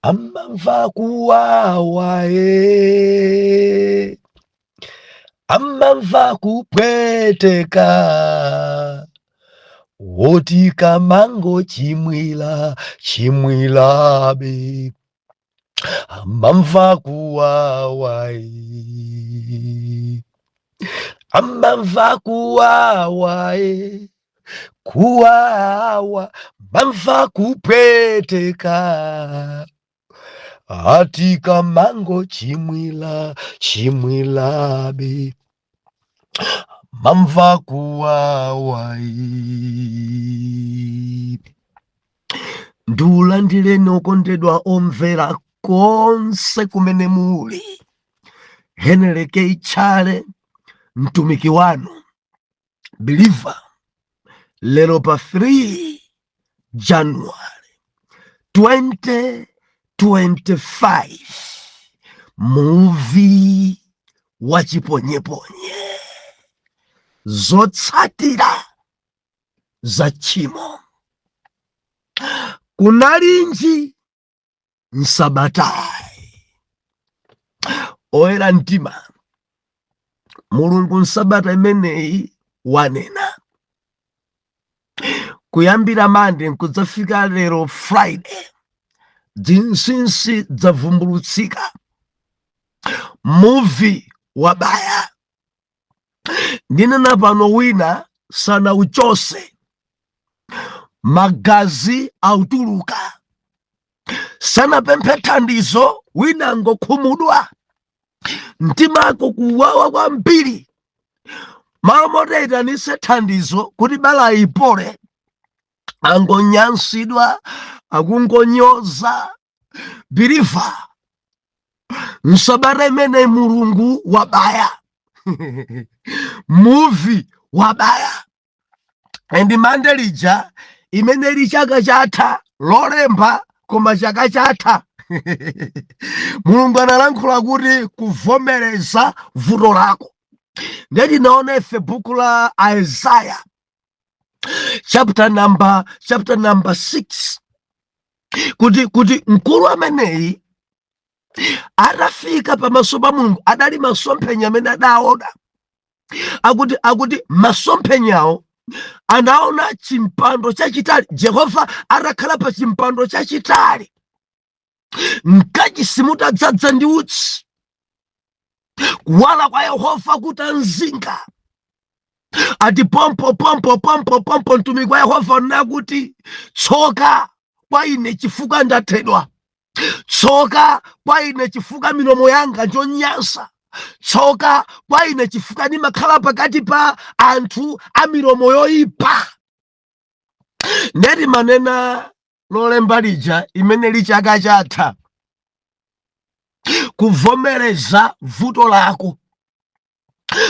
Amamva kuwawa e, amamva kupweteka, woti kamango chimwila chimwilabe, amamva kuwawa e, amamva kuwawa e, kuwawa, amamva kupweteka, ati kamango chimwila chimwilabe, amamva kuwawa e. Ndiulandireni okondedwa omvera konse kumene muli. Henry K Chale, mtumiki wanu believer, lero pa 3 January 2025, muvi wa chiponyeponye, zotsatira za tchimo. Kunalinji nsabatayi? Oyera mtima, Mulungu nsabata imeneyi wanena kuyambira Mande nkudzafika lero Friday, zinsinsi dzavumbulutsika, muvi wabaya. Ndinena pano, wina sanauchose, magazi autuluka, sanapemphe thandizo. Wina ngokhumudwa, mtimako kuwawa kwambiri, malo moti thandizo kuti bala ipole, angonyansidwa, akungonyoza. Believer, nsabata imene Mulungu wabaya, muvi wabaya. And Mande lija imene ili chaka chatha Lolemba, koma chaka chatha Mulungu analankhula kuti kuvomereza vuto lako. Ndiye tinaona ife buku la Isaiah chapter number 6 kuti mkulu ameneyi atafika pamaso pa Mulungu, adali masomphenya amene adaona. Akuti masomphenyawo anaona chimpando chachitali, Jehova atakhala pa chimpando chachitali, mkachisi mutadzadza ndi utsi, kuwala kwa Yehova kutanzinga. Ati pompo pompo pompo pompo mtumiki wa Yehova anena kuti, "Tsoka kwa ine, chifukwa ndathedwa! Tsoka kwa ine, chifukwa milomo yanga njonyansa! Tsoka kwa ine, chifukwa ndimakhala pakati pa anthu a milomo yoyipa." Ndeti manena Lolemba lija imene li chaka chatha, kuvomereza vuto lako.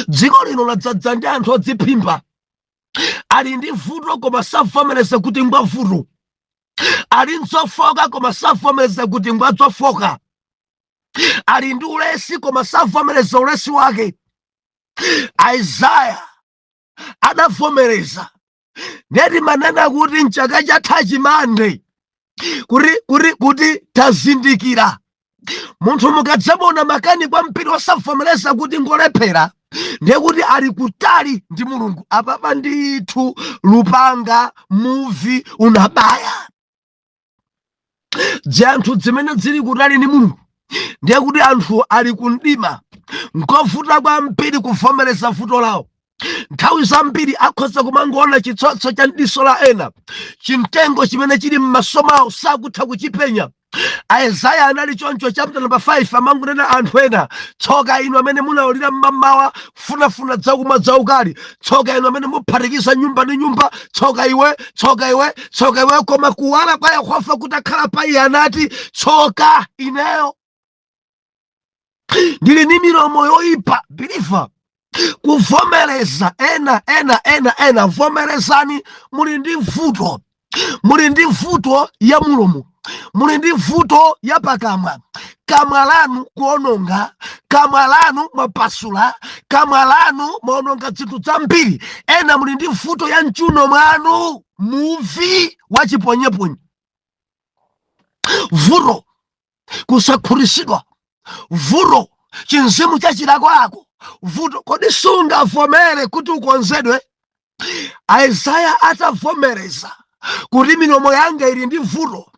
Dziko lino ladzadza ndi anthu odziphimba. Ali ndi vuto koma savomereza kuti ngwa vuto, ali nzofoka koma savomereza kuti ngwa zofoka, ali ndi ulesi koma savomereza ulesi wake. Isaya adavomereza. Ndeti manena kuti mchaka chatha Mande kuti tazindikira, munthu mukadzamona makani kwambiri osavomereza kuti ngolephera, ndiye kuti ali kutali ndi Mulungu. Apapa ndithu lupanga, muvi unabaya. Dzanthu zimene zili kutali ndi Mulungu, ndiye kuti anthu ali kumdima, nkovuta kwambiri kuvomereza vuto lawo. Nthawi zambiri akhoza kumangoona chitsotso cha diso la ena, chimtengo chimene chili m'maso mwawo sakutha kuchipenya. Isaya anali choncho. Chapter number 5 amangonena anthu ena, "Tsoka inu amene munawulira mmamawa kufunafuna dzakumwa dzaukali! Tsoka inu amene muphatikiza nyumba ndi nyumba! Tsoka iwe, tsoka iwe, tsoka iwe!" Koma kuwala kwa Yehova kutakhala pa iye, anati, "Tsoka ineyo, ndili ndi milomo yoyipa." Believer, kuvomereza. Ena ena ena ena, vomerezani muli ndi vuto, muli ndi vuto ya mulomo, muli ndi vuto ya pakamwa. Kamwa lanu kuononga, kamwa lanu mwapasula, kamwa lanu mwaononga zinthu zambiri. Ena muli ndi vuto ya mchuno mwanu, muvi wa chiponyeponye, vuto. Kusakhutitsidwa, vuto, chinzimu cha chilakolako, vuto. Kodi sungavomere kuti ukonzedwe? Isaya atavomereza kuti milomo yanga ili ndi vuto,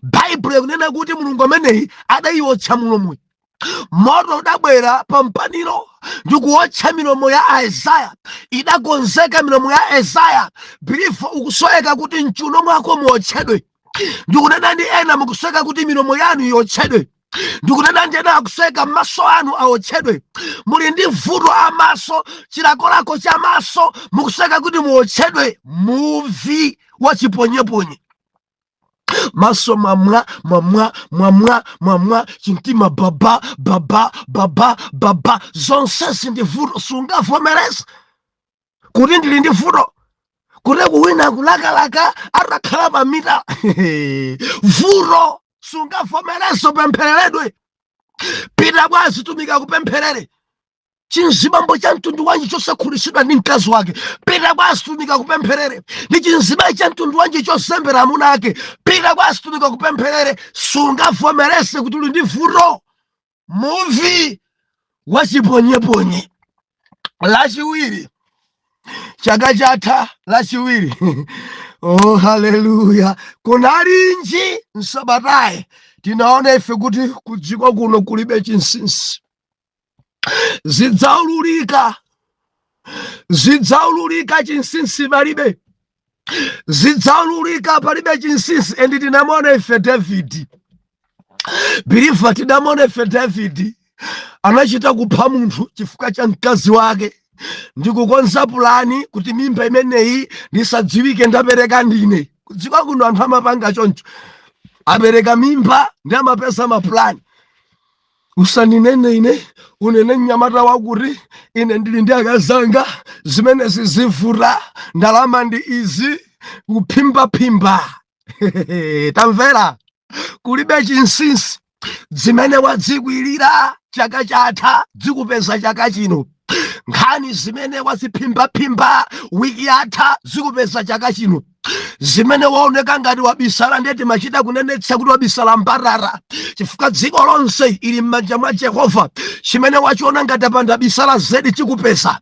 Baibulo ikunena kuti Mulungu ameneyi adayiwotcha mulomoyi. Moto udabwera pa mpaniro ndi kuwotcha milomo ya Isaya. Idakonzeka milomo ya Isaya. Believer, ukusoweka kuti mchuno mwako muwotchedwe. Ndikunena ndi ena mukusoweka kuti milomo yanu iwotchedwe. Ndikunena ndi ena akusoweka maso anu awotchedwe. Muli ndi vuto amaso, chilakolako cha maso, mukusoweka kuti muwotchedwe muvi wa chiponyeponye. Maso mwamwa, mwamwa, mwamwa, mwamwa, chimtima baba, baba, baba, baba, zonsezi ndi vuto. Sungavomereza kuti ndili ndi vuto, kuti kuwina kulakalaka atakhala pamita, vuto. Sungavomereza, upemphereredwe. Pita kwa azitumika kupempherere. Chinzibambo cha mtundu wanji chosakhutitsidwa ndi mkazi wake? Pita kwa azitumika kupempherere. Ndi chinzimayi cha mtundu wanji chosembera amuna ake? Pita kwa azitumika kupempherere. Sungavomerese kuti uli ndi vuto, muvi wachiponyeponye. Lachiwiri, chaka chatha Lachiwiri, oh haleluya, kunalinji nsabatayi, tinaona ife kuti kudziko kuno kulibe chinsinsi. Zidzaululika, zidzaululika, chinsinsi palibe. Zidzaululika, palibe chinsinsi. And tinamona ife David, believer, tinamona ife David anachita kupha munthu chifukwa cha mkazi wake, ndikukonza pulani kuti mimba imeneyi ndisadziwike, ndapereka ndine. Kudziko kuno anthu amapanga choncho, apereka mimba ndi amapeza mapulani. Usaninene ine, unene mnyamata wakuti ine ndili ndi akazanga, zimenezi zivuta, ndalama ndi izi, kuphimbaphimba. Tamvera, kulibe chinsinsi. Zimene wadzikwirira chaka chatha zikupeza chaka chino. Nkhani zimene waziphimbaphimbaphi wiki yatha zikupeza chaka chino. Zimene waoneka ngati wabisala, ndeti machita kunenetsa kuti wabisala mbarara, chifukwa dziko lonse ili m'manja mwa Jehova. Chimene wachiona ngati apanda bisala zedi chikupeza.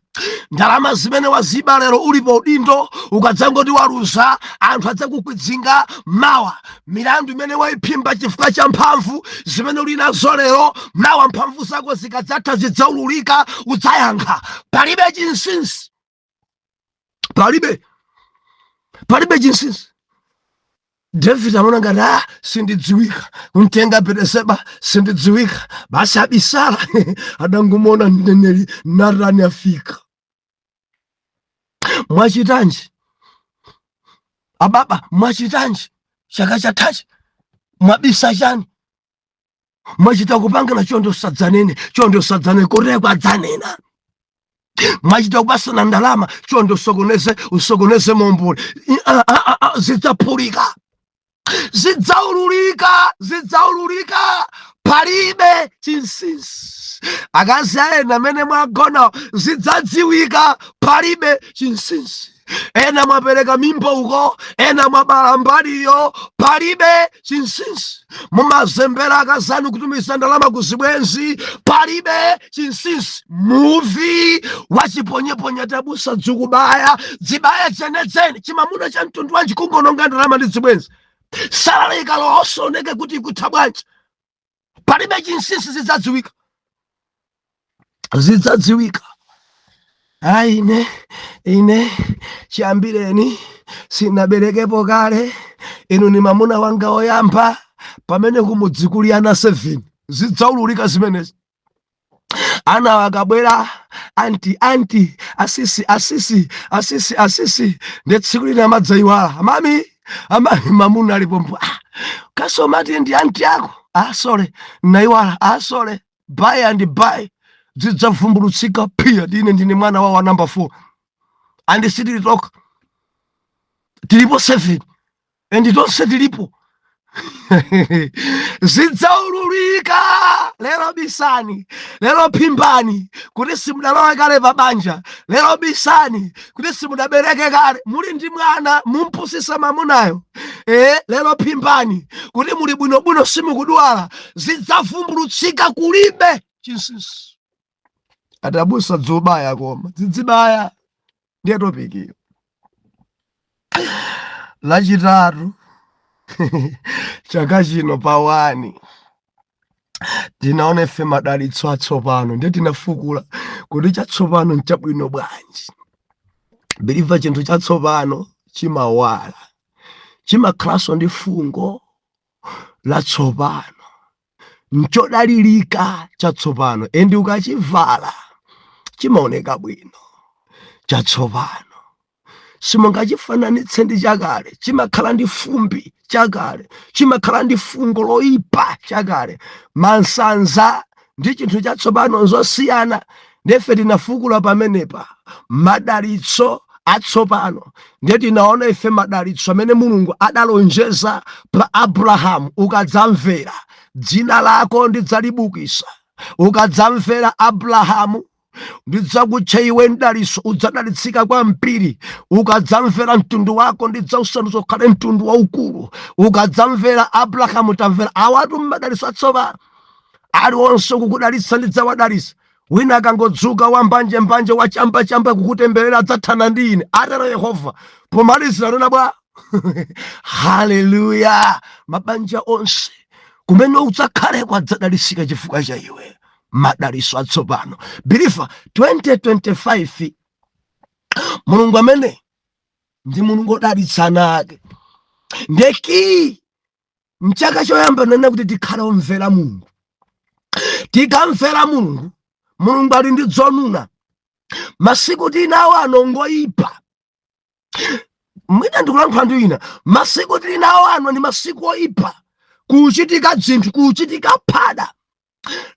Ndalama zimene waziba lero ulipo udindo, ukadzangoti waluza, anthu adzakukwidzinga mawa. Milandu imene wayiphimba chifukwa cha mphamvu zimene uli nazo lero, mawa mphamvu zako zikadzatha zidzaululika, udzayankha. Palibe chinsinsi, palibe, palibe chinsinsi. David amaona ngati, ah, sindidziwika, kumtenga Beteseba, sindidziwika, basi abisala. Adangomona mneneri Natani afika. Mwachitanji ababa? Mwachitanji chaka chathachi? Mwabisa chani? Mwachita kupangana, chonde usadzanene, chonde usadzanene, koteko adzanena. Mwachita kupasana ndalama, chonde usokoneze, usokoneze momboli. Zidzaphulika, zidzaululika, zidzaululika, palibe chinsinsi. Akazi aena amene mwagona, zidzadziwika, palibe chinsinsi. Ena mwapereka mimba uko, ena mwabala mbaliyo, palibe chinsinsi. Mumazembera akazanu kutumiza ndalama kuzibwenzi, palibe chinsinsi. Muvi wachiponyeponye, tabusa dzikubaya, dzibaya dzenedzene. Chimamuna cha mtundu wanji kungononga ndalama ndi zibwenzi? Salary ikalowa osaoneke kuti ikutha bwanji. Palibe chinsinsi, zidzadziwika, zidzadziwika. Ayi, ine chiyambireni sinaberekepo kale, inu ni mamuna wanga woyamba, pamene kumudzi kuli ana 7. Zidzaululika zimenezi. Ana akabwera, "Auntie, auntie, asisi, asisi, asisi, asisi," ndi tsiku lina amadzayiwala, "Amami, amami," mamuna alipompo. "Ah, kasomati ndi auntie ako. Ah, sorry, naiwala. Ah, sorry." By and by zidzavumbulutsika pia, ndine ndine mwana wa number 4 and sitili toka, tilipo 7 and tonse tilipo. Zidzaululika. Lero bisani, lero phimbani kuti simudalowe kale pa banja, lero bisani kuti simudabereke kale, muli ndi mwana mumpusisa mamunayo. Lero phimbani kuti muli bwinobwino, simukudwala. Zidzavumbulutsika, kulibe chinsinsi. Atabusa dzobaya koma dzidzibaya, ndiye topic iyo. Lachitatu chaka chino pa 1 tinaona ife madalitso atsopano, ndiye tinafukula kuti chatsopano nchabwino bwanji. Believer, chinthu chatsopano chimawala, chimakhalanso ndi fungo latsopano, nchodalirika chatsopano, and ukachivala chimaoneka bwino. Chatsopano simungachifananitse ndi chakale, chimakhala ndi fumbi chakale, chimakhala ndi fungo loyipa chakale. Mansanza ndi chinthu chatsopano nzosiyana. Ndefe tinafukula pamenepa madalitso atsopano, ndiye tinaona ife madalitso amene Mulungu adalonjeza pa Abrahamu: ukadzamvera, dzina lako ndidzalibukisa. Ukadzamvera Abrahamu, ndidzakutcha iwe mdalitso, udzadalitsika kwambiri. Ukadzamvera, mtundu wako ndidzausandutsa ukhale mtundu waukulu. Ukadzamvera Abrahamu, tamvera awatu madalitso atsopano: aliwonse kukudalitsa ndidzawadalitsa. Wina akangodzuka wambanjembanje, wachambachamba, kukutemberera, adzathana ndi ine, atero Yehova. Pomalizira nena bwa haleluya, mabanja onse kumene udzakhaleko adzadalitsika chifukwa cha iwe. Madalitso atsopano, believer, 2025, Mulungu amene ndi Mulungu odalitsa ana ake. Ndeki mchaka choyamba nena kuti tikhale omvera Mulungu. Tikamvera Mulungu, Mulungu ali ndi dzonuna. Masiku tinawo ano ngoyipa. Mwina ndikulankhula ndi wina. Masiku tili nawo ano ndi masiku oyipa, kuchitika zinthu, kuchitika phada.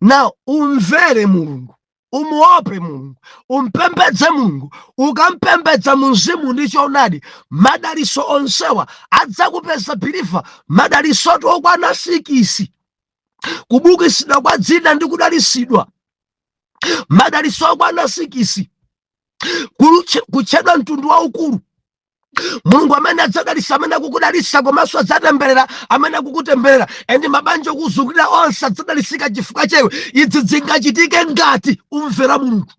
Now umvere Mulungu, umuope Mulungu, umpembedze Mulungu. Ukampembedza mu mzimu ndi choonadi, madalitso onsewa adzakupeza, believer. Madalitsotu okwana 6: kubukisidwa kwa dzina ndi kudalitsidwa, madalitso okwana 6, kutchedwa mtundu waukulu. Mulungu amene adzadalitsa amene akukudalitsa, komanso adzatemberera amene akukutemberera, and mabanja okuzungulira onse adzadalitsika chifukwa chewe. Idzi zingachitike ngati umvera Mulungu.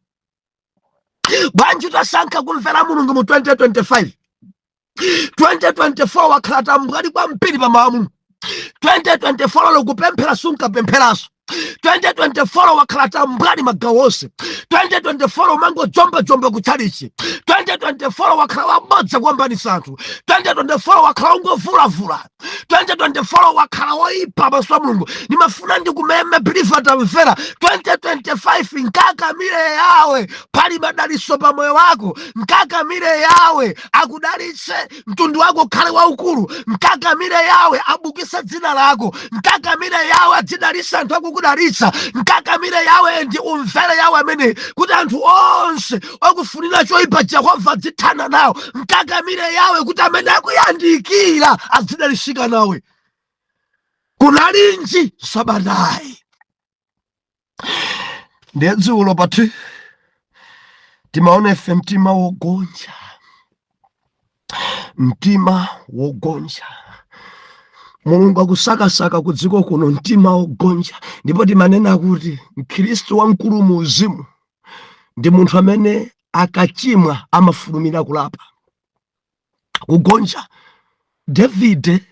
Bwanji utasankha kumvera Mulungu mu 2025? 2024 wakhala tambwali kwambiri pa mawu a Mulungu. 2024 lo kupemphera sunkapempheranso. 2024 wakhala tambwali magawo onse. 2024 umangojombajomba kutchalichi. 2024 wakhala wabodza kuwambanisa anthu. 2024 wakhala ungovulavula. 2024 wakhala woipa pamaso pa Mulungu. Ndimafuna ndikumeme, believer, tamvera. 2025 nkakamire Yawe, pali madalitso pa moyo wako. Nkakamire Yawe akudalitse, mtundu wako ukhale waukulu. Nkakamire Yawe abukise dzina lako. Nkakamire Yawe adzidalitsa anthu akukudalitsa. Nkakamire Yawe ndi umvere Yawe amene kuti anthu onse okufunira choyipa Jehova adzithana nawo. Nkakamire Yawe kuti amene akuyandikira adzidalitsika nawe. Kunalinji sabatayi? Ndiye dzulo pati timaona ife mtima wogonja, mtima wogonja. Mulungu akusakasaka ku dziko kuno mtima wogonja. Ndipo timanena kuti mkhristu wamkulu mu uzimu ndi munthu amene akachimwa amafulumira kulapa, kugonja. Davide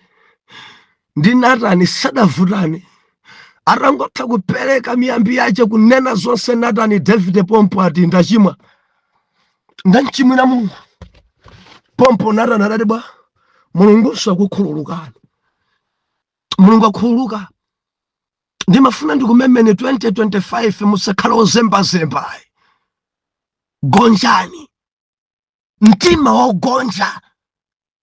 ndi Natani sadavutane. Atangotha kupereka miyambi yace, kunena zonse Natani, Davide pompo ati, "Ndachimwa, ndamchimwira Mulungu." Pompo Natani adati, "Bwa Mulungunso akukhululukani, Mulungu akhululuka." Ndimafuna ndikumemene, 2025 musakhale ozembazemba, gonjani, mtima wogonja.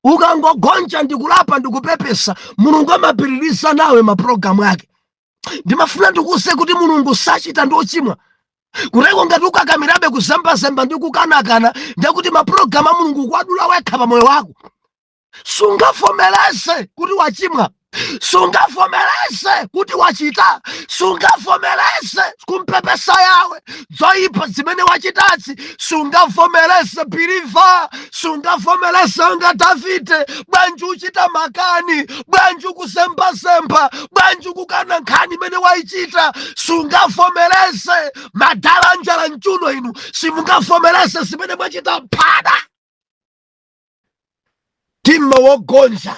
Ukangogonja ndikulapa ndikupepesa, Mulungu amapitiriza nawe mapulogalamu ake. Ndimafuna ndikuwuze kuti Mulungu sachita ndi ochimwa. Kuteko ngati ukakamirabe kuzembazemba ndi kukanakana, ndekuti mapulogalamu a Mulungu kuwadula wekha pa moyo wako. Sungavomereze kuti wachimwa. Sungavomereze kuti wachita, sungavomereze kumpepesa Yawe zoyipa zimene wachitazi, sungavomereze, believer, sungavomereze nga Davide. Bwanji uchita makani? Bwanji ukuzembazemba? Bwanji ukukana nkhani imene wayichita? Sungavomereze. Madala njala mchuno inu, simungavomereze zimene mwachita. Phada mtima wogonja,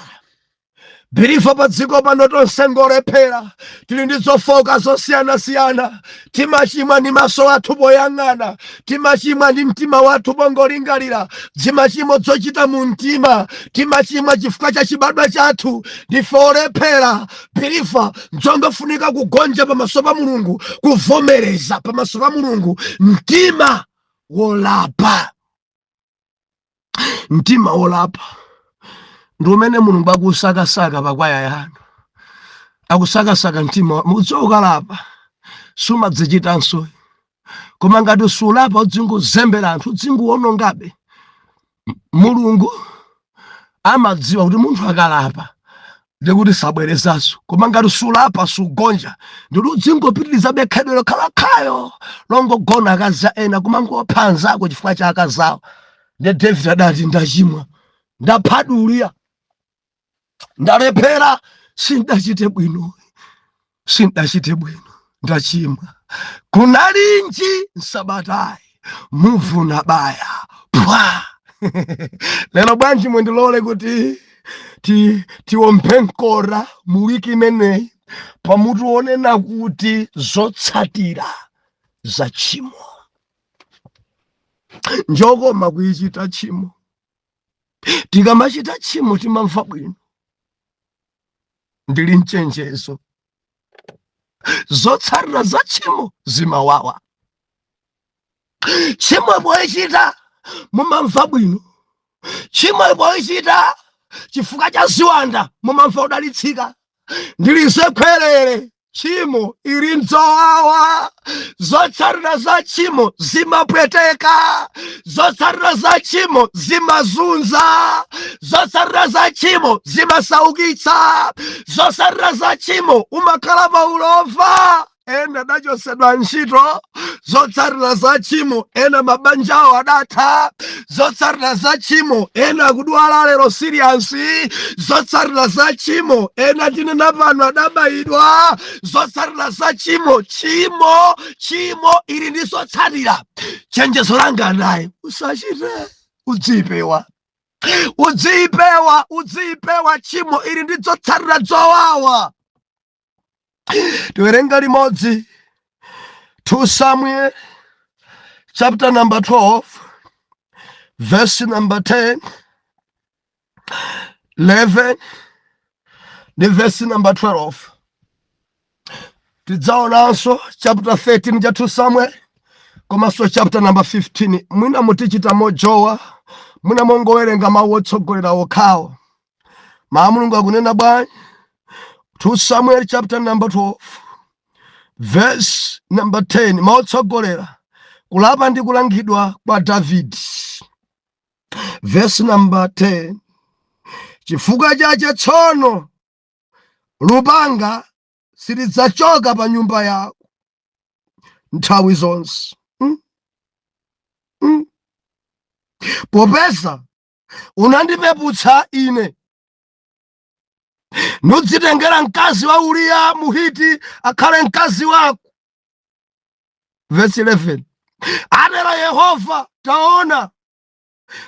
believer. Pa dziko pano tonse ngolephera, tili ndi zofoka zosiyanasiyana. Timachimwa ndi maso athu poyang'ana, timachimwa ndi mtima wathu pongolingalira, zimachimo zochita mu mtima, timachimwa chifukwa cha chibadwa chathu. Ndife olephera, believer. Nzongofunika kugonja pamaso pa Mulungu, kuvomereza pamaso pa Mulungu, mtima wolapa. Mtima wolapa ndi umene Mulungu akusakasaka pakwaya yanu, akusakasaka mtima. Mudziwa ukalapa sumadzichitanso, koma ngati sulapa udzingozembera anthu, udzinguwonongabe. Mulungu amadziwa kuti munthu akalapa ndikuti sabwerezanso, koma ngati sulapa, sugonja, ndikuti udzingopitirizabe khalidwe lokhalakhayo longogona akazi ena, kumangopha anzako chifukwa cha akazawo. Ndiye David adati, "Ndachimwa, ndaphadi Uriya, ndalephera, sindachite bwino, sindachite bwino, ndachimwa. Kunalinji nsabatayi muvuna baya pwa." Lero bwanji mundilole kuti tiwomphe mkora mu wiki imeneyi pamutu wonena kuti zotsatira za tchimo. Njokoma kuyichita tchimo. Tikamachita tchimo timamva bwino. Ndili mchenjezo, zotsatira za tchimo zimawawa. Tchimo poyichita mumamva bwino, tchimo poyichita chifukwa cha ziwanda mumamva udalitsika. Ndilisekhwerere, tchimo ili nzowawa. Zotsatira za tchimo zimapweteka, zotsatira za tchimo zimazunza, zotsatira za tchimo zimasaukitsa, zotsatira za tchimo umakhala paulova. Ena adachosedwa ntchito, zotsatira za tchimo. Ena mabanja awo adatha, zotsatira za tchimo. Ena akudwala lero serious, zotsatira za tchimo. Ena tinena pano adabayidwa, zotsatira za tchimo. Tchimo, tchimo ili ndi zotsatira. Chenjezo langa naye, usachite, udzipewa, udzipewa, udzipewa. Tchimo ili ndi zotsatira zowawa. Tiwerenga limodzi 2 Samuel chapter number 12, verse number 10, 11 ndi verse number 12. Tidzaonanso chapter 13 cha 2 Samuel komanso chapter number 15. Mwina mutichita mojowa, mwina mongowerenga mawu otsogolera okhawo. Mawu Mulungu akunena bwanji? 2 Samuel chapter number 12, verse number 10, mawu otsogolera, kulapa ndi kulangidwa kwa David. Verse number 10: "Chifukwa chache tsono lupanga silidzachoka pa nyumba yako nthawi zonse, Popeza unandipeputsa ine, nudzitengera mkazi wa Uriya Muhiti akhale mkazi wako." Verse 11: "Atero Yehova, taona,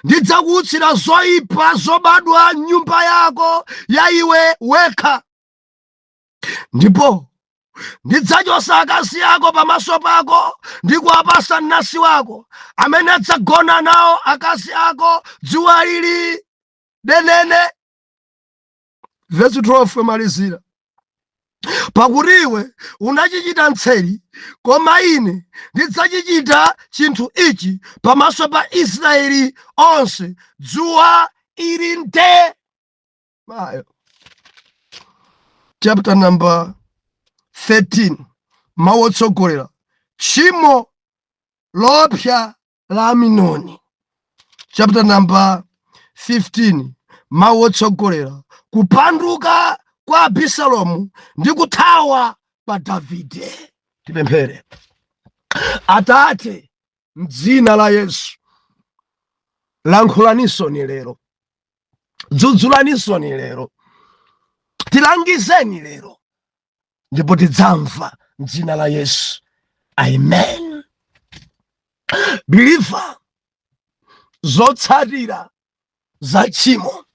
ndidzakuutsira zoyipa zobadwa nyumba yako ya iwe wekha, ndipo ndidzachosa akazi ako pamaso pako ndi kuwapasa mnansi wako, amene adzagona nawo akazi ako dzuwa lili denene." Verse 12 malizira: "Pakuti iwe unachichita mtseri, koma ine ndidzachichita chinthu ichi pamaso pa Israeli onse dzuwa ili nde." Mayo, chapter number 13, mawu otsogolera, tchimo lopsa la Aminoni. Chapter number 15, mawu otsogolera, kupanduka. kwa Abisalomu ndi kuthawa kwa Davide. Tipemphere. Atate, mdzina la Yesu, lankhulanisoni lero, dzudzulanisoni lero, tilangizeni lero, ndipo tidzamva mdzina la Yesu, amen. Believer, zotsatira za tchimo.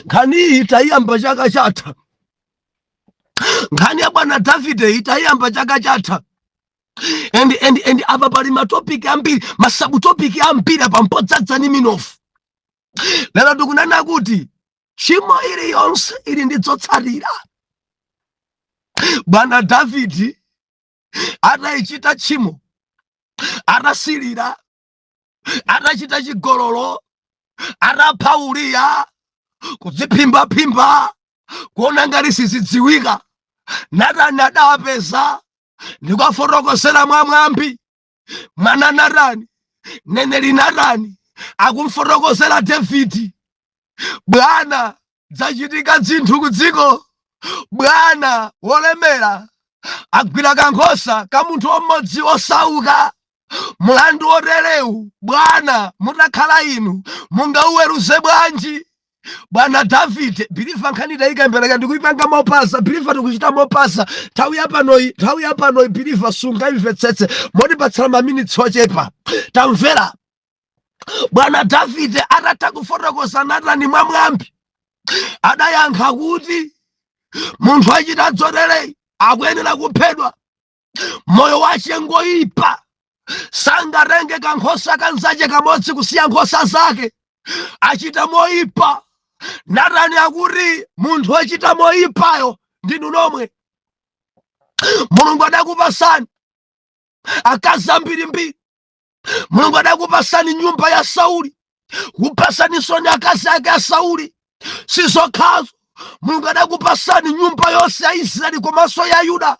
Nkhani iyi tayiyamba chaka chatha. Nkhani ya bwana Davide iyi tayiyamba chaka chatha. And apa pali matopiki ambiri, masubtopic ambiri apa, mpodzadza ni minofu. Lero tikunena kuti tchimo iliyonse ili ndi zotsatira. Bwana Davidi atayichita tchimo, atasilira, atachita chigololo, atapha Uriya, kudziphimbaphimbha, kuona ngati sizidziwika, Natani adapeza ndikuwafotokozera mwamwambi. Mwana Natani, neneri Natani akumfotokozera Davidi, bwana, zachitika zinthu ku dziko, bwana wolemera agwira kankhosa ka munthu mmodzi osauka. Mulandu woterewu, bwana, mutakhala inu mungauweruze bwanji? Bwana Davide, believer, nkhani tayikembereka ndikuipanga mopasa. Believer, tikuchita mopasa. Nthawi yapanoyi, nthawi yapanoyi, believer, sungaimvetsetse, motipatsala maminitsi ochepa. Tamvera, bwana Davide atatha kufotokoza Natani mwamwambi, adayankha kuti munthu achita dzotereyi akuyenera kuphedwa. Moyo wache ngoyipa, sangatenge kankhosa kanzache kamodzi kusiya nkhosa zake, achita moyipa. Natani akuti munthu wochita moyipayo ndinu nomwe. Mulungu adakupasani akazi ambirimbiri, Mulungu adakupasani nyumba ya Sauli, kupasaninso ni akazi ake a Sauli. Sizokhazo, Mulungu adakupasani nyumba yonse ya Israeli komanso ya Yuda.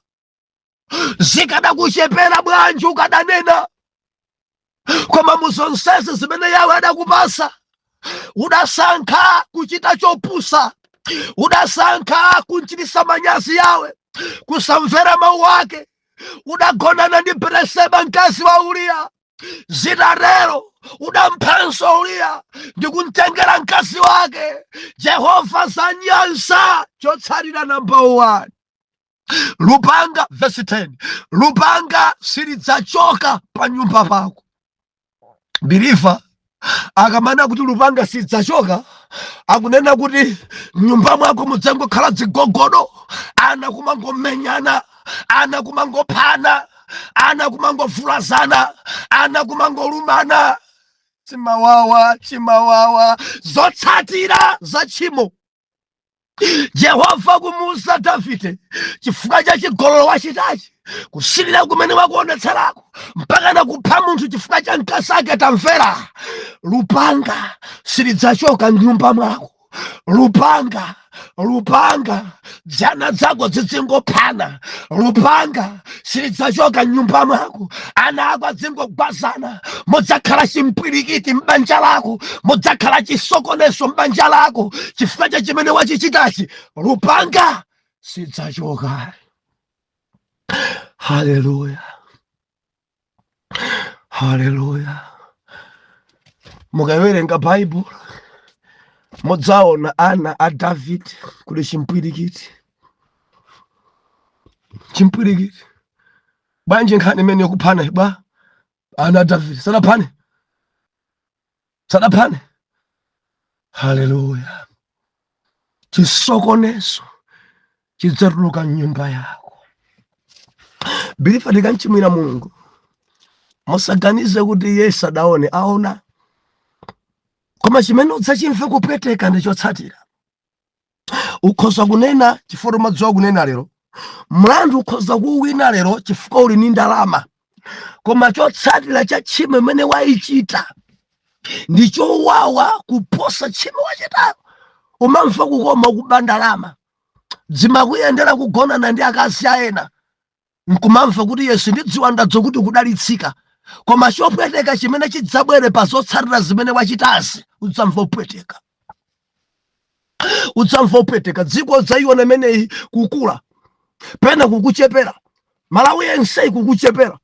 Zikadakuchepera bwanji ukadanena? Koma muzonsezi zimene Yawe adakupasa, udasankha kuchita chopusa, udasankha kunchitisa manyazi Yawe, kusamvera mawu ake. Udagonana ndi Bereseba, mkazi wa Uriya. Zitatero udamphanso Uriya ndikumtengera mkazi wake. Jehova zanyansa. Chotsatira namba 1, lupanga, verse 10, lupanga silidzachoka pa nyumba pako. Believer, akamana kuti lupanga silidzachoka, akunena kuti nyumba mwako mudzangokhala dzigogodo, ana kumangomenyana, ana kumangophana, ana kumangovulazana, ana kumangolumana. Chimawawa, chimawawa, zotsatira za tchimo. Jehova kumuuza Davide, chifukwa cha chigololo wachitachi, kusilira kumene wakuonetserako, mpaka nakupha munthu chifukwa cha mkazi ake, tamvera, lupanga silidzachoka mnyumba mwako. Lupanga, lupanga, dzana dzako zidzingophana. Lupanga silidzachoka mnyumba mwako. Ana ako adzingogwazana, mudzakhala chimpwirikiti m'banja lako, mudzakhala chisokonezo m'banja lako chifukwa cha chimene wachichitachi. Lupanga sidzachoka. Haleluya, haleluya. Mukawerenga Baibulo mudzaona ana a David kuli chimpwirikiti, chimpwirikiti. Bwanji nkhani imene yokuphana bwa? Ana a David sadaphane, sadaphane. Haleluya. Chisokonezo chidzatuluka mnyumba yako. Believer, tikamchimwira Mulungu, musaganize kuti iye sadaone, aona. Koma chimene udzachimve kupweteka ndi chotsatira. Ukhoza kunena chifukwa umadziwa kunena lero, mlandu ukhoza kuwina lero chifukwa uli ndi ndalama, koma chotsatira cha tchimo imene wayichita ndi chowawa kuposa tchimo wachitayo. Umamva kukoma kuba ndalama, zimakuyendera kugonana ndi akazi aena, nkumamva kuti Yesu ndidziwa ndadzo kuti kudalitsika. Koma chopweteka chimene chidzabwere pa zotsatira zimene wachitazi, udzamva kupweteka. Udzamva upweteka. Dziko udzaiona imeneyi kukula, pena kukuchepera. Malawi yenseyi kukuchepera.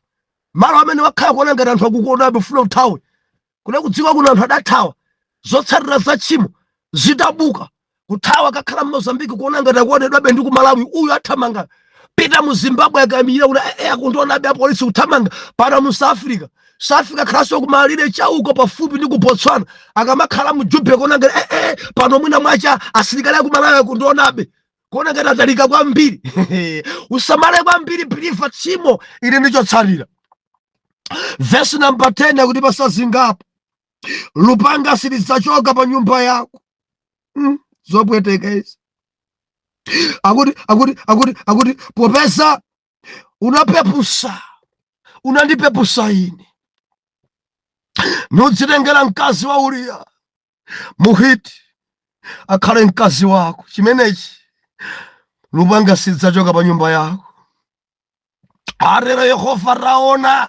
Malo amene wakhala kuona ngati anthu akukuonabe, ufuna uthawe kuna kudziko kuno. Anthu adathawa zotsatira za tchimo zitabuka, kuthawa kakhala mMozambiki, kuona ngati akuonedwabe ndi ku Malawi. Uyu athamanga pita mu Zimbabwe, akamira kuti akundionabe apolisi, kuthamanga pano mu South Africa. South Africa khalanso kumalire chauko pafupi ndi ku Botswana, akamakhala mu Jubek, kuona ngati pano mwina mwacha asilikali aku Malawi akundionabe, kuona ngati atalika kwambiri. Usamale kwambiri, believer, tchimo ili ndi chotsatira. Vesi namba 10 akuti pasazingapo, lupanga silidzachoka pa nyumba yako. Zopweteka izi. Akuti popeza unapepusa, unandipepusa ine, nudzitengera mkazi wa Uriya Muhiti akhale mkazi wako, chimenechi lupanga silidzachoka pa nyumba yako, atero Yehova. Taona,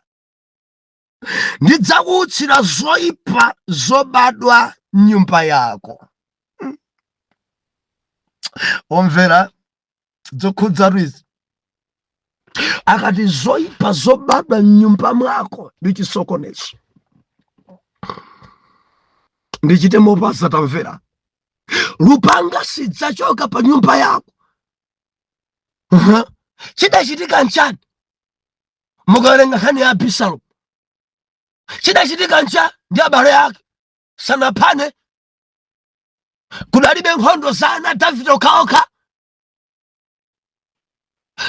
ndidzakuutsira zoyipa zobadwa nyumba yako. Omvera, zokhudzatu izi. Akati zoyipa zobadwa mnyumba mwako ndi chisokonezo. Ndichite mopasa, tamvera, lupanga sidzachoka pa nyumba yako. Chidachitika nchani? Mukawerenga nkhani ya Abisalomu, chidachitika ncha ndi abale ake sanaphane, kudalibe nkhondo za ana Davide okhaokha.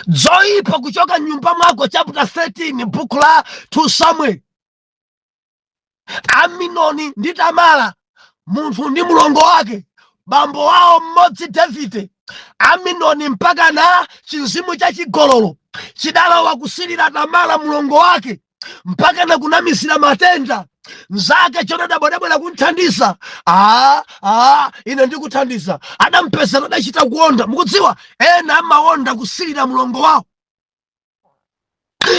Zoyipa kuchoka mnyumba mwako, chapter 13, buku la 2 Samuel. Aminoni ndi Tamara, munthu ndi mlongo wake, bambo wawo mmodzi Davide. Aminoni mpaka na chinzimu cha chigololo chidalowa kusilira Tamara mlongo wake, mpaka na kunamisira matenda mzake. Jonadabu adabwera kunthandiza. Aa, aa, ine ndikuthandiza. Adampeza adachita kuonda. Mukudziwa ena amaonda kusilira mlongo wawo.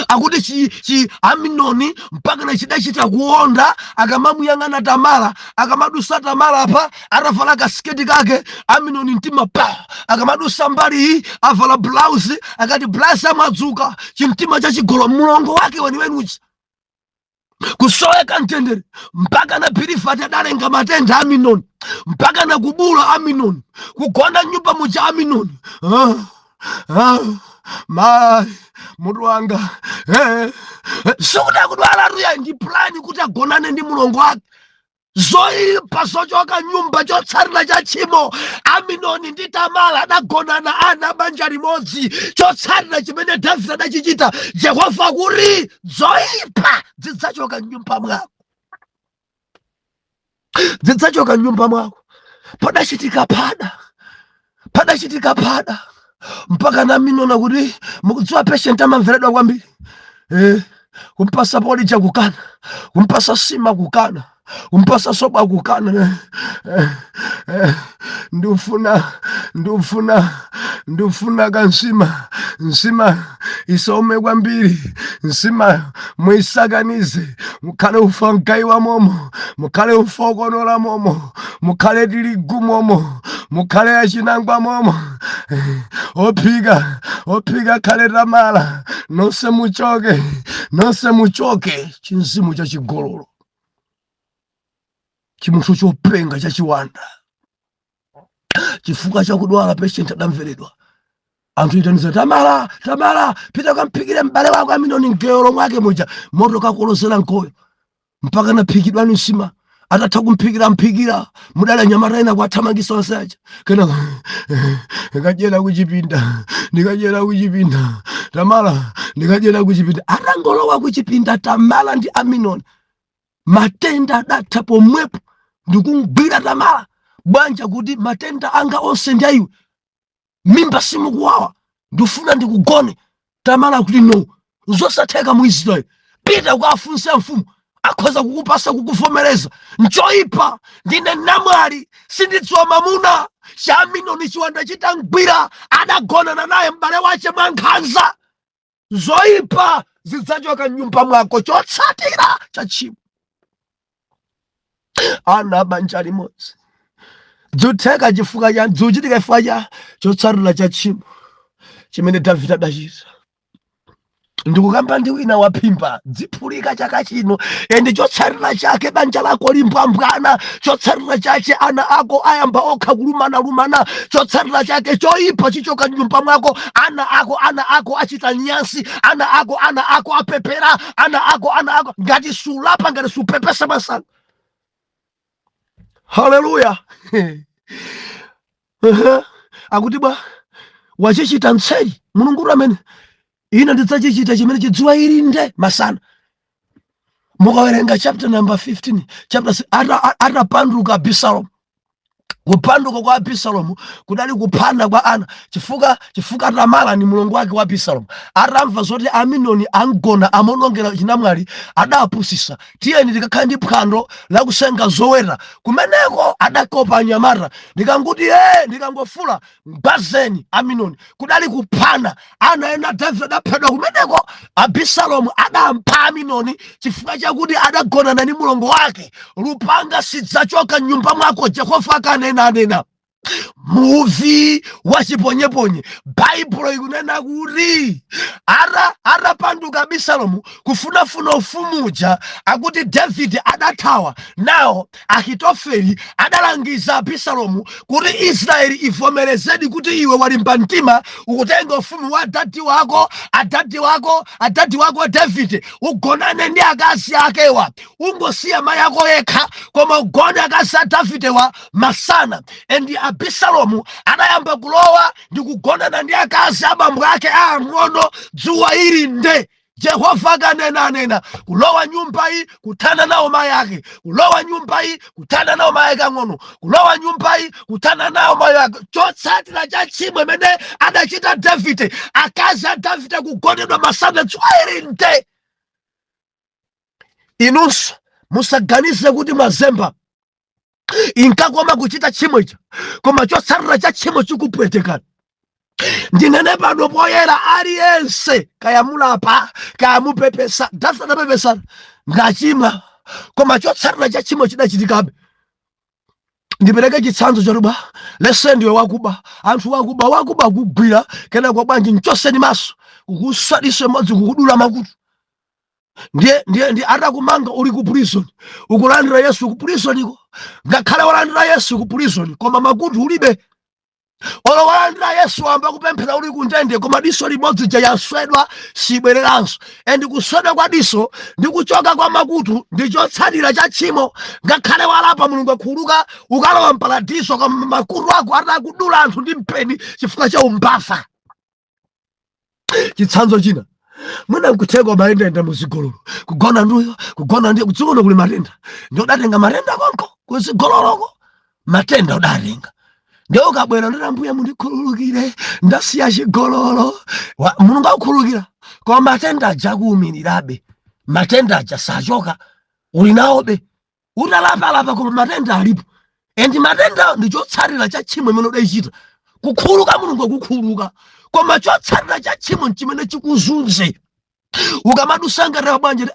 Akuti chi Aminoni mpaka na chidachita kuonda akamamuyang'ana Tamara. Akamadusa Tamara apa atavala kasiketi kake, Aminoni mtima pa. Akamadusa mbali iyi avala blouse, akati blouse amadzuka chimtima chachigolo, mlongo wake weniweni uja, kusoweka mtendere, mpaka na Pirifati adalenga matenda Aminoni, mpaka na kubula Aminoni, kugona nyumba muja Aminoni. Ah, ah, ma mutu wanga, sikuti akudwala ruya, ndi plan kuti agonane ndi mlongo wake. Zoyipa zochoka nyumba, chotsatira cha tchimo. Aminoni ndi Tamara adagonana, ana banja limodzi. Chotsatira chimene Davide adachichita, Jehova kuti zoyipa zidzachoka nyumba mwako, zidzachoka nyumba mwako. Padachitika phada, padachitika phada, mpaka naminona kuti mukudziwa patient amamveredwa kwambiri, kumpasa polija kukana, kumpasa sima kukana, kumpasa soba kukana. Ndifuna kansima, nsima isome kwambiri, nsima muisakanize, mukhale ufa mgayiwa momo, mukhale ufa ukonola momo, mukhale tirigu momo, mukhale achinangwa momo. Ophika, ophika khale Tamala. Nonse muchoke, nonse muchoke. Chinzimu chachigololo, chimunthu chopenga chachiwanda, chifukwa chakudwala patient adamveredwa. Anthu itaniza Tamala, Tamala, pita kamphikire m'bale wako Aminoni. Mgeyolo mwake muja moto kakolozera nkoyo, mpaka naphikidwani nsima. Atatha kumphikira mphikira, mudali anyamata ena kuwathamangisa onse aja. Kena ndikadyera kuchipinda, ndikadyera kuchipinda, Tamala, ndikadyera kuchipinda. Atangolowa kuchipinda Tamala ndi Aminoni, matenda adatha pomwepo. Ndikumgwira Tamala bwanja kuti matenda anga onse ndi aiwe, mimba simukuwawa, ndifuna ndikugone. Tamala kuti no, zosatheka mu Israeli, pita kukafunsa mfumu, akhoza kukupasa kukuvomereza. Nchoipa, ndine namwali, sindidziwa mamuna. Cha Aminoni chiwanda chitangwira, adagonana naye m'bale wace mwa nkhanza. Zoipa zidzachoka mnyumba mwako, chotsatira cha tchimo. Ana banja limodzi. Dzutheka chifukwa cha, dzuchitika chifukwa cha chotsatira cha tchimo chimene Davide adachita. Ndikukamba ndi wina waphimba dziphulika chaka chino, and chotsatira chake banja lako limbwambwana, chotsatira chake ana ako ayamba okha kulumanalumana, chotsatira chake choyipa chichoka mnyumba mwako, ana ako, ana ako achita nyansi, ana ako, ana ako apepera, ana ako, ana ako, ngati sulapa, ngati supepesa masana. Haleluya! Akuti bwa wachichita mtseri Mulungu amene ine ndidzachichita chimene chidziwa ili nde masana. Mukawerenga chapter number 15, chapter atapanduka Abisalomu, kupanduka kwa Abisalomu kudali kuphana kwa ana, chifukwa Tamara ni mulongo wake wa Abisalomu. Atamva zoti Aminoni angona amonongera chinamwali, adapusisa, "Tiyeni tikakhale ndi phwando lakusenga zoweta." Kumeneko adakopa anyamata, "Ndikanguti e, ndikangofula, mbazeni Aminoni." Kudali kuphana ana ena. Davide adaphedwa kumeneko. Abisalomu adampha Aminoni chifukwa chakuti adagonana ndi mulongo wake. Lupanga sidzachoka mnyumba mwako. Jehova akanena, anena. Muvi wachiponyeponye, Baibulo ikunena kuti atapanduka Abisalomu kufunafuna ufumuja, akuti Davide adathawa nawo. Ahitofeli adalangiza Abisalomu kuti Israeli ivomerezedi kuti iwe walimba mtima, ukutenga ufumu wa adadi wako, adadi wako, adadi wako Davide, ugonane ndi akazi akewa, ungosiya mayi ako yekha, koma ugone akazi a Davidewa masana. And Abisalomu adayamba kulowa ndi kugonana ndi akazi abambo ake aang'ono dzuwa ili nde. Jehova akanena, anena. Kulowa nyumba iyi, kuthana nawo mayi ake, kulowa nyumba iyi, kuthana nawo mayi ake ang'ono, kulowa nyumba iyi, kuthana nawo mayi ake. Chotsatira cha tchimo imene adachita Davide, akazi a Davide kugonedwa masana dzuwa ili nde. Inunso musaganize kuti mwazemba. Inkakoma kuchita tchimo icha, koma chotsatira cha tchimo chikupwetekani. Ndinene pano poyera, aliyense kaya mulapa, kaya mupepesa, Davide adapepesa, "Ndachimwa," koma chotsatira cha tchimo chidachitikabe. Ndipereke chitsanzo chotuba lese ndiwe wakuba, anthu wakuba, wakuba kugwira, kenako bwanji mchoseni maso, kukuswa diso imodzi, kukudula makutu. Ndiye atakumanga, uli ku prison, ukulandira Yesu ku prison iko. Ngakhale walandira Yesu ku prison, koma makutu ulibe. Olo walandira Yesu, wamba kupemphera uli kundende, koma diso limodzi jayaswedwa, sibwereranso. And kuswedwa kwa diso ndi kuchoka kwa makutu ndi chotsatira cha tchimo. Ngakhale walapa, Mulungu akhululuka, ukalowa mparadiso, koma makutu ako atakudula anthu ndi mpeni chifukwa cha umbava. Chitsanzo china, mwina nkutheka umayendayenda muzigololo, kugona nduyo, kugona ndiyo. Kudzikono kuli matenda, ndi udatenga matenda konko kuzigololoko, matenda udatenga. Ndiye ukabwera, ndati, "Ambuye, mundikhululukire, ndasiya chigololo." Mulungu akukhululukira, koma matenda aja akuwumirirabe, matenda aja sachoka, uli nawobe utalapalapa, koma matenda alipo. And matenda ndi chotsatira cha tchimo imene udayichita. Kukhululuka, Mulungu akukhululuka, koma chotsatira cha tchimo chimene chikuzunze. Ukamadusa ngati bwanji,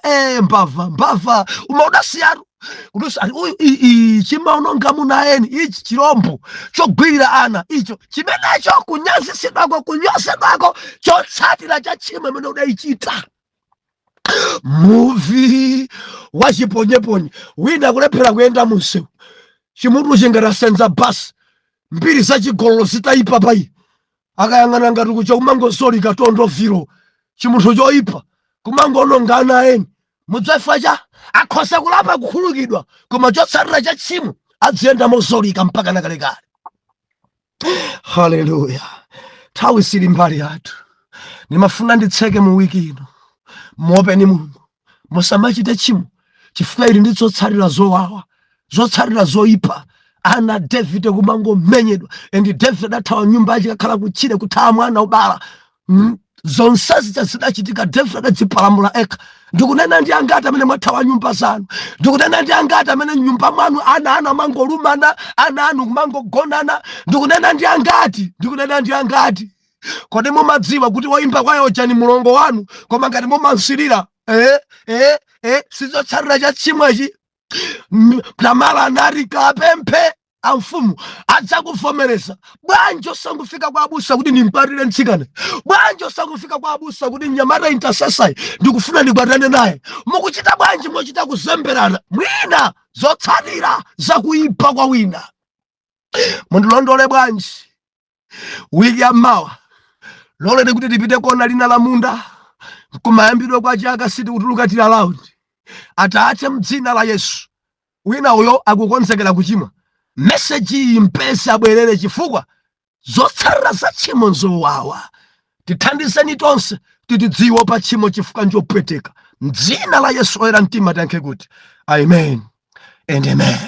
mbava, mbava, uma udasiyatu kudusa ati uyu chimaononga munaeni ichi chirombo chogwirira ana icho chimenecho, kunyazisidwako, kunyosedwako, chotsatira cha tchimo imene udayichita. Muvi wachiponyeponye, wina kulephera kuyenda munsewu, chimutu chingatasenza basi, mbiri zachigololo zitayipa payi, akayang'ana ngati kucha kumangozolika tondo vilo, chimunthu choyipa kumangononga ana eni. Mudzafa cha akhoza kulapa, kukhululukidwa, koma chotsatira cha tchimo adziyenda mozolika mpaka nakalekale. Haleluya! Nthawi sili mbali yathu. Ndimafuna nditseke mu wiki ino, muopeni Mulungu, musamachite tchimo chifukwa ili ndi zotsatira zowawa, zotsatira zoyipa. Ana Davide kumangomenyedwa, and David adathawa nyumba yake, kakhala kutchire, kuthawa mwana ubala. Zonsezi zidachitika, David adadzipalamula ekha. Ndikunena ndi angati amene mwathawa nyumba zanu? Ndikunena ndi angati amene nyumba mwanu ana anu amangolumana, ana anu kumangogonana? Ndikunena ndi angati? Ndikunena ndi angati? Kodi mumadziwa kuti woimba kwayo ni mulongo wanu, koma ngati mumansirira, sizotsatira cha tchimwechi? Tamara anati kapemphe. Amfumu adzakuvomereza. Bwanji osangofika kwa abusa kuti ndimkwatire mtsikana? Bwanji osangofika kwa abusa kuti mnyamata intercessor ndikufuna ndikwatane naye? Mukuchita bwanji mochita kuzemberana? Mwina zotsatira zakuipa kwa wina. Mundilondole bwanji wiki ya mawa? Loleni kuti tipite kona lina la munda kumayambidwe kwa chaka, sitikutuluka tili around. Atate, mdzina la Yesu, wina uyo akukonzekera kuchimwa, message iyi mpese abwerere, chifukwa zotsatira za tchimo nzowawa. Tithandizeni tonse titidziwe pa tchimo, chifukwa njopweteka. Mdzina la Yesu oyera mtima tiyankhe kuti amen and amen.